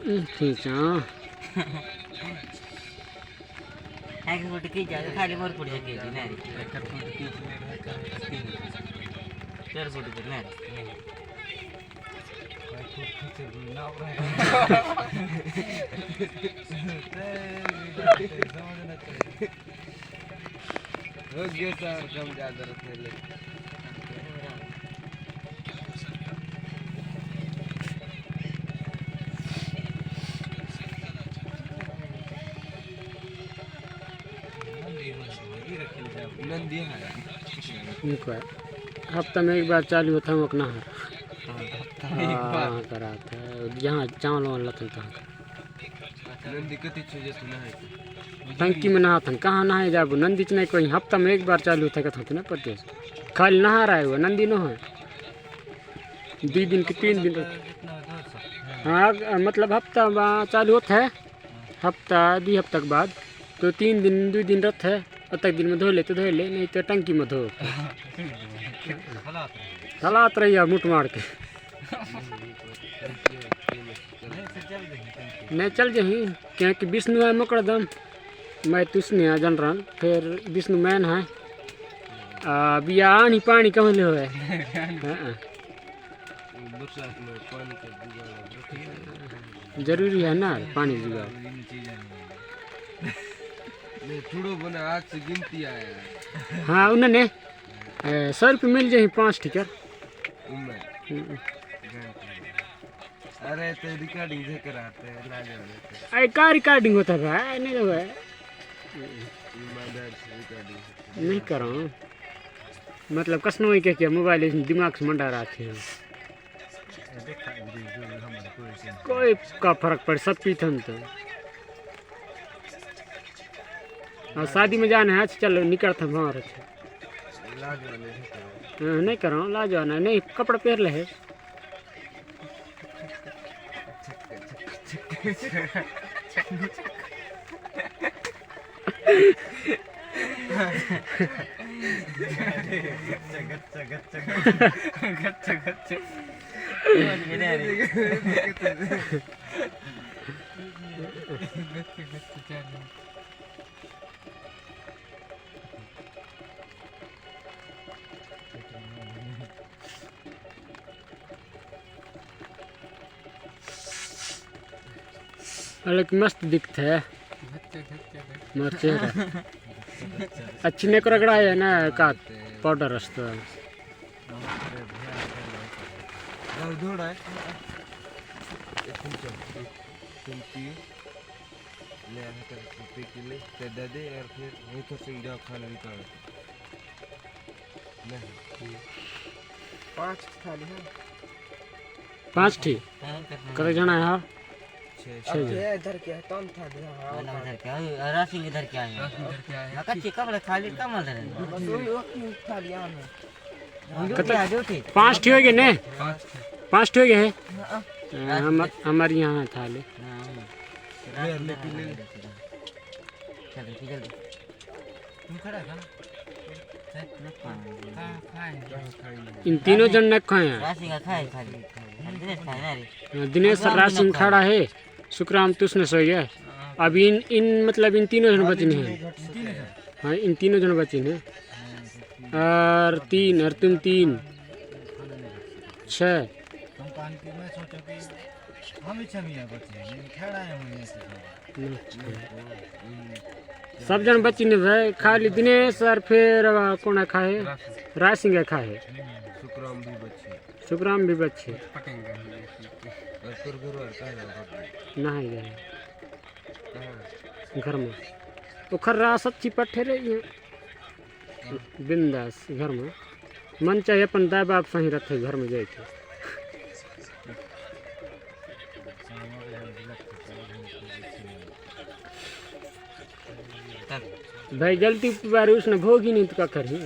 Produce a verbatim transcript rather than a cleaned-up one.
खींचा। एक फुट की जगह खाली मोर कुड़िया के दी ना रे। एक फुट की जगह खाली तीन फुट। चार फुट की ना रे। हो गया सर, कम ज्यादा रख ले। नंदी है। इनको हफ्ता में एक बार चालू होता है, वो अपना है। हाँ, हफ्ता में एक बार। हाँ, कराता है। यहाँ चावल वावल लथन तहाँ। नंदी कति छे जस नहाय के? टंकी में नहाथन, कहाँ नहाय जाबो? नंदी च नहीं कोई, हफ्ता में एक बार चालू होता है, कथन तो नहीं पड़ते। खाली नहा रहा है वो, नंदी न है। दो दिन के तीन दिन। हाँ, मतलब हफ्ता में चालू होता है, हफ्ता, दो हफ्ता के बाद, तो तीन दिन, दो दिन रहता है, अतक दिन में धो ले तो धो ले, नहीं तो टंकी में धो। हलात रहिया मुठ मार के। नहीं, चल जही, क्योंकि विष्णु है मकड़दम, मैं तुसने आ जन रहन, फिर विष्णु मैन है। आ, बिया आनी पानी कहूँ ले होए। हाँ, हाँ। बरसात में पानी का जुगाड़ है। जरूरी है ना, पानी जुगाड़। नहीं, थोड़ो बना, आज से गिनती आया है। हाँ, उन्होंने, ए, सौ रुपये मिल जाए पाँच टिकर। उम्र। हम्म। अरे, तो रिकॉर्डिंग से कराते हैं, लाज वाले तो। अरे, का रिकॉर्डिंग होता है भाई? नहीं तो भाई। ईमानदार से रिकॉर्डिंग होता है। नहीं कर रहा हूँ। मतलब, कसनो ही क्या किया, मोबाइल इस दिमाग से मंडा रखे हैं। कोई का फर्क पड़े, सब पीथन तो। और शादी में जाना है, अच्छा, चलो, निकलता हमारे। लाज वाले नहीं करो। हाँ, नहीं करो, लाज वाला नहीं, कपड़ा पहन ले है। गच्चा, गच्चा, गच्चा। गच्चा, गच्चा। समझ में नहीं आ रही। गच्चा, गच्चा, चल। अलग मस्त दिखत है। मोर चेहरा। अच्छी नेक रगड़ा है ना, का पाउडर रस्तो है। ले आया कर कुत्ते के लिए, ते दे दे और फिर वहीं तो से इंडिया खाना निकाल। ले। पाँच थाली है। पाँच ठी? हाँ, कितना? कतक जना है? छः। छः अब जना। ये इधर के है, तम था दे, हाँ, हाँ, ना उधर के, और रासिंग इधर के आए हैं। रासिंग इधर के आए हैं। ना कच्ची कब ले खाली कम ले रहे हैं। बस वही, वो तीन थाली आम है। कतक? पाँच ठी हो गए ने? पाँच ठी। पाँच ठी हो गए है? हाँ। हाँ, हम, हमारे यहाँ थाली। हाँ। चल, ठीक है। तुम खड़ा है ना? इन तीनों जन ने खाए हैं। रासिंग खाए खाली। दिनेश खाए ना रे। हाँ, दिनेश और रासिंग खड़ा है। सुखराम तुसने सो गया। अब इन, इन मतलब इन तीनों जन बचने हैं। हाँ, इन तीनों जन बचने हैं। और तीन, और तुम तीन। छः। हम ही छमिया बचे हैं, खड़ा है हम यहाँ से। सब जन बची नहीं भाई, खाली दिनेश और फिर, अ, कौन है खाए? राय सिंह है खाए। सुखराम भी बची। सुखराम भी बची। पटेंगे। और तोर घर वाला कहाँ है? नहाए गए। कहाँ? घर में। ओखर रास अच्छी पट्ठे रही है। बिंदास घर में। मन चाहे अपन दाई बाप सही रहते घर में जाके। भाई गलती बार उसने भोगी नहीं तो का करही?